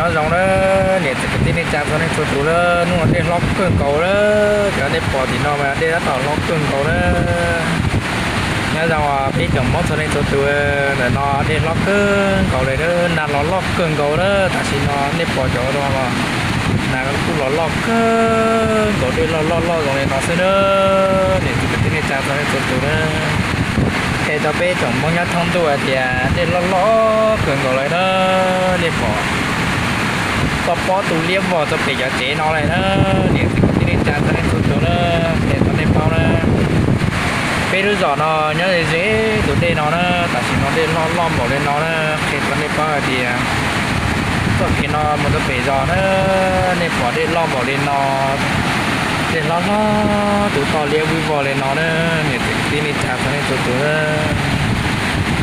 Nyob zoo na, niam txiv kwv tij neej tsa txhua leej txhua tus na, hnub no dej hlob kawg nkaus na, cov nej pom tim no mas dej tab tom hlob kawg nkaus na. Nyob zoo peb tsoom Hmoob txhua leej txhua tus, ntawm no dej hlob kawg nkaus li na, nag los loj kawg nkaus na, tam sim no nej pom cov no los nag kuj los loj kawg nkaus, dej loj loj loj zoo li no xwb na, niam txiv kwv tij neej tsa txhua leej txhua tus na. Qhia rau peb tsoom Hmoob nyob thoob ntuj hais tias dej loj loj kawg nkaus li na, nej pom toj pob tu liab vog rau pem cov tsev no li na, niam txiv kwv tij neej tsa txhua leej txhua tus na, qhia rau nej paub na. Peb lub zos no nyob ze ze tus dej no na, tam sim no dej loj loj npaum li no na, qhia rau nej paub hais tias txoj kev no mus rau pem zos na, nej pom dej loj npaum li no, dej hlob hlob tus toj liab vog li no na, niam txiv kwv tij neej tsa txhua leej txhua tus na.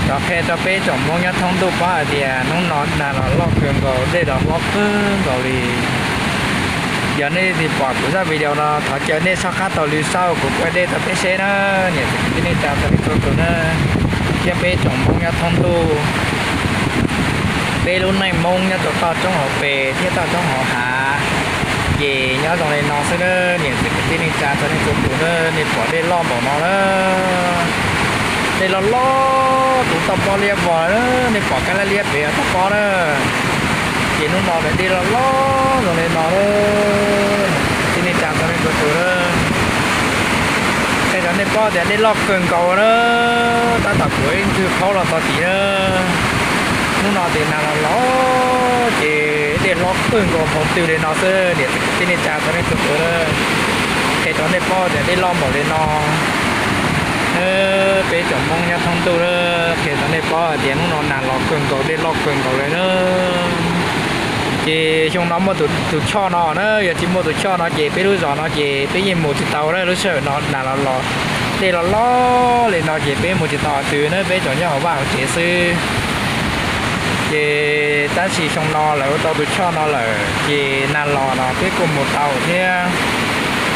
Cov qhia rau peb tsoom Hmoob nyob thoob ntuj paub hais tias hnub no nag los loj kawg nkaus, dej los hlob kawg nkaus li. Yog nej leej twg pom kuv zaj video no thov caw nej soj qab taug lw saib kuv ua dej rau peb seb na, niam txiv kwv tij neej tsa txhua leej txhua tus na, thiab peb tsoom Hmoob nyob thoob ntuj. Peb lub neej Hmoob nyob rau toj roob hauv pes thiab toj roob hauv hav, ces nyob zoo li no xwb na, niam txiv kwv tij neej tsa txhua leej txhua tus na, nej pom dej loj npaum no na, dej loj loj tus toj pob liab vog na, nej pom kab liab liab pem toj pob na, ces hnub no dej loj loj zoo li no na, kwv tij neej tsa txhua leej txhua tus na. Qhia rau nej paub tias dej loj kawg nkaus na, tab tom kuv ib ntxwg qhaub los txog tid na. Hnub no ces nag los los ces dej hlob kawg nkaus npaum twg li no xwb, niam txiv kwv tij neej tsa txhua leej txhua tus na. Qhia rau nej paub tias dej loj npaum li no. Peb tsoom Hmoob nyob thoob ntuj na, qhia rau nej paub hais tias hnub no nag los kawg nkaus, dej loj kawg nkaus li na. Ces xyoo no muaj tus choj no na, yog tsis muaj tus choj no ces peb lub zos no ces peb yeej mus tsis tau na, lub sij hawm no nag los los, dej los loj li no ces peb mus tsis tau qhov twg na, peb tsuas nyob hauv vaj hauv tsev xwb. Ces tab sis xyoo no lawv ua tau tus choj no lawm ces nag los no peb kuj mus tau thiab,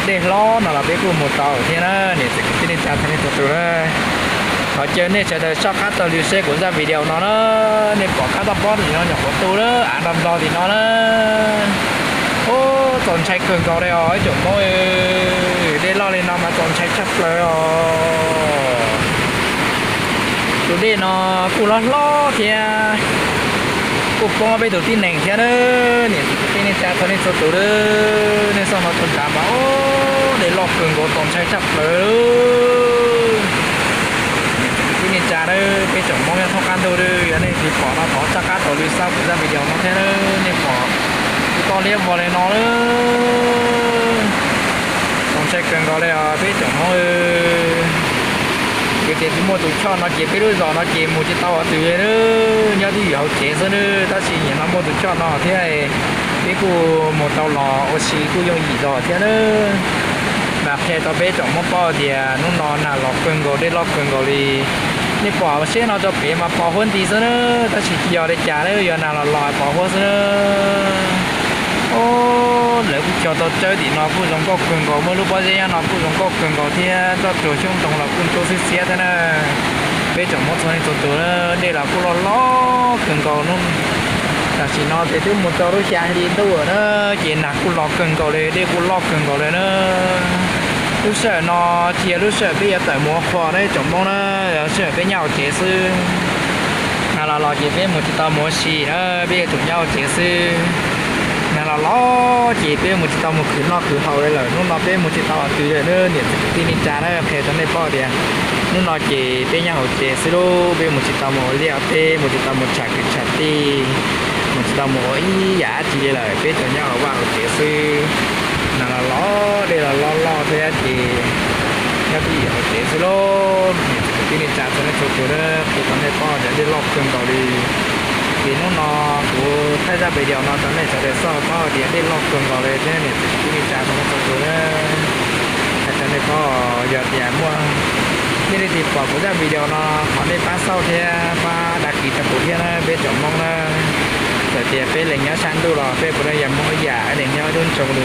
dej hlob no los peb kuj mus tau thiab na, niam txiv kwv tij neej tsa txhua leej txhua tus na. Thov caw nej sawv daws soj qab taug lw saib kuv zaj video no na, nej pom kab toj pob tim no nyuam qhuav tu lawm, av nrog nrog tim no na. Ub, txaus ntshai kawg nkaus li os ib tsoom Hmoob, dej loj li no mas txaus ntshai tshaj plaws os. Tus dej no kuj hlob hlob thiab, kuj poob peb tus tib neeg thiab na, niam txiv kwv tij neej tsa txhua leej txhua tus na. Nej xauj no rau nrad mas ub, dej loj kawg nkaus txaus ntshai tshaj plaws. Niam txiv kwv tij neej tsa na, peb tsoom Hmoob nyob thoob qab ntuj na, yog nej leej twg pom no thov soj qab taug lw saib kuv zaj video no thiab na, nej pom tus toj liab vog li no na. Txaus ntshai kawg nkaus li os peb tsoom Hmoob. Yog tias tsis muaj tus choj no ces peb lub zos no ces mus tsis tau qhov twg li na, nyob twj ywm hauv tsev xwb na. Tab sis nim no muaj tus choj no thiab, peb kuj mus tau los ua si kuj yooj yim zog thiab na. Mas qhia rau peb tsoom Hmoob paub tias hnub no nag los kawg nkaus, dej loj kawg nkaus li. Nej pom siab no rau pem mas pos huab nti xwb na, tab sis tsis yog li cas na, yog nag los los pos huab xwb na. Ub, lawv kuj cog tau tsawb tim no kuj zoo nkauj kawg nkaus, muaj lub pob zeb nyob no kuj zoo nkauj kawg nkaus thiab, txoj tsua xyoob ntoo los kuj ntsuab xiab xiab thiab na. Peb tsoom Hmoob txhua leej txhua tus na, dej los kuj loj loj kawg nkaus. Tam sim no ces twb mus rau lub xya hli ntuj na, ces nag kuj los kawg nkaus li, dej kuj loj kawg nkaus li na. Lub sij hawm no tsis yog lub sij hawm peb yuav tawm mus ua qhua na tsoom Hmoob na, yog lub sij hawm peb nyob hauv tsev xwb. Nag los los ces peb mus tsis tau mus ua si na, peb yuav tsum nyob hauv tsev xwb. Nag los los ces peb mus tsis tau mus khwv noj khwv haus li lawm, hnub no peb mus tsis tau qhov twg li na, niam txiv kwv tij neej tsa na, qhia rau nej paub tias hnub no ces peb nyob hauv tsev xwb lauj, peb mus tsis tau mus ua liaj ua teb, mus tsis tau mus tsham kwv tsham tij, mus tsis tau mus ua ib yam dab tsi li lawm, peb tsuas nyob hauv vaj hauv tsev xwb. Nag los los, dej los loj loj thiab ces nyob twj ywm hauv tsev xwb lauj, niam txiv kwv tij neej tsa txhua leej txhua tus na, qhia rau nej paub tias dej loj kawg nkaus li. Ces hnub no kuv thaij zaj video no rau nej sawv daws xauj paub tias dej loj kawg nkaus li thiab, niam txiv kwv tij neej tsa txhua leej txhua tus na. Hais rau nej paub, yog tias muaj nej leej twg pom kuv zaj video no, thov nej pab xauj thiab pab đăng ký rau kuv thiab na peb tsoom Hmoob na. Txawm tias peb lees nyob sab ntuj los peb puav leej yog Hmoob ib yam, lees nyob ib lub nroog li,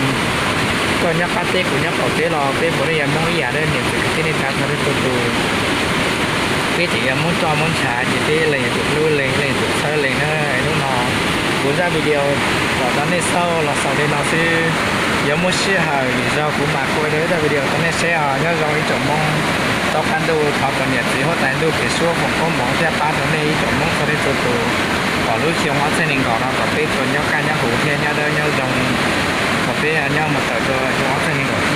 koj nyob qab teb kuv nyob qaum teb los peb puav leej yog Hmoob ib yam na, niam txiv kwv tij neej tsa txhua leej txhua tus. Peb tseem yog Hmoob roj Hmoob ntshav ces peb lees yuav tsum hlub lees, lees yuav tsum txhawb lees na. Hnub no kuv zaj video Nej xauj los xaus li no xwb, yuav muaj sij hawm lwm zaug kuv mam ua dua ib zaj video rau nej saib os. Nyob zoo ib tsoom Hmoob, tau qab ntuj thov kom niam txiv huab tais ntuj kev suab foom koob hmoov thiab pab rau nej ib tsoom Hmoob txhua leej txhua tus, kom lub xyoo ob txhiab nees nkaum no kom peb tsuas nyob kaj nyob huv thiab nyob dawb nyob zoo, kom peb nyob mus tawm rau xyoo ob txhiab nees nkaum